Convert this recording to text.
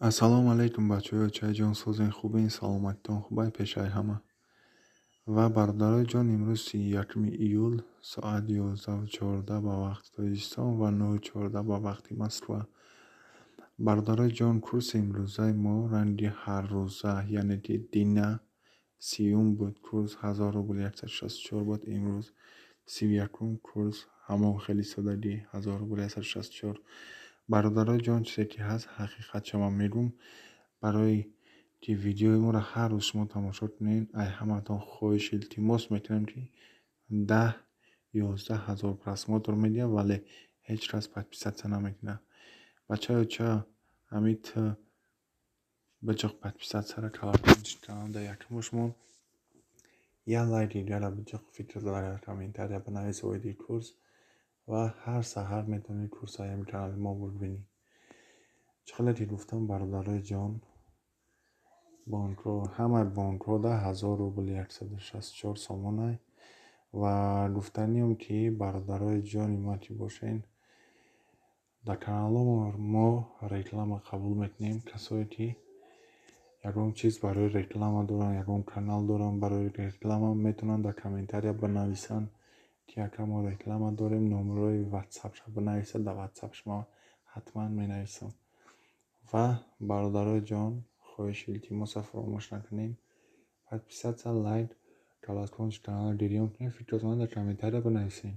Ассалому алайкум, бачаҳо, чайҷон, созен, хубен, саломатитон хубай? Пешаи ҳама ва бародарои ҷон, имрӯз 31-уми июл, соат 11:14 ба вақти Тоҷикистон ва 9:14 ба вақти Москва. Бародарои ҷон, курси имрӯзаи мо ранги ҳаррӯза, яъне ки дина 30-ум буд, курс 1000 рубл 164 буд, имрӯз 31-ум, курс ҳамон хеле содагӣ, 1000 рубл 164. Бародарои ҷон, чизе ки ҳаст, ҳақиқатша ман мегӯм. Барои ки видеои моро ҳар рӯз шумо тамошо кунед, ай ҳаматон хоҳиш, илтимос мекунем, ки 10-11 ҳазор просмотр медиҳад, вале ҳеҷ кас подписаться намекунад. Бачаё, ча ҳамин т биҷиқ подписаться ра, колокольчик кананда якумошмон, як лайк дигара биҷиқ, фикр дар комментария бинавис оиди курс ва ҳар саҳар метавонед курсҳои ҳамин канали мо бибинед. Чӣ хеле ки гуфтам, бародарои ҷон, бонкҳо, ҳамаи бонкҳо да 1000 рубл 164 сомонай. Ва гуфтаниам, ки бародарои ҷони ман, ки бошен, дар каналҳо мо реклама қабул мекунем. Касое ки ягон чиз барои реклама доранд, ягон канал доранд барои реклама, метавонанд дар комментария бинависанд, ки ака, мо реклама дорем, номерои ватсапша бинависад, дар ватсап шумо ҳатман менависам. Ва бародарои ҷон, хоҳиши илтимоса фаромӯш накунем, подписаться, лайк, колокольчик каналро гирён кунед, фикротонро дар комментария бинависед.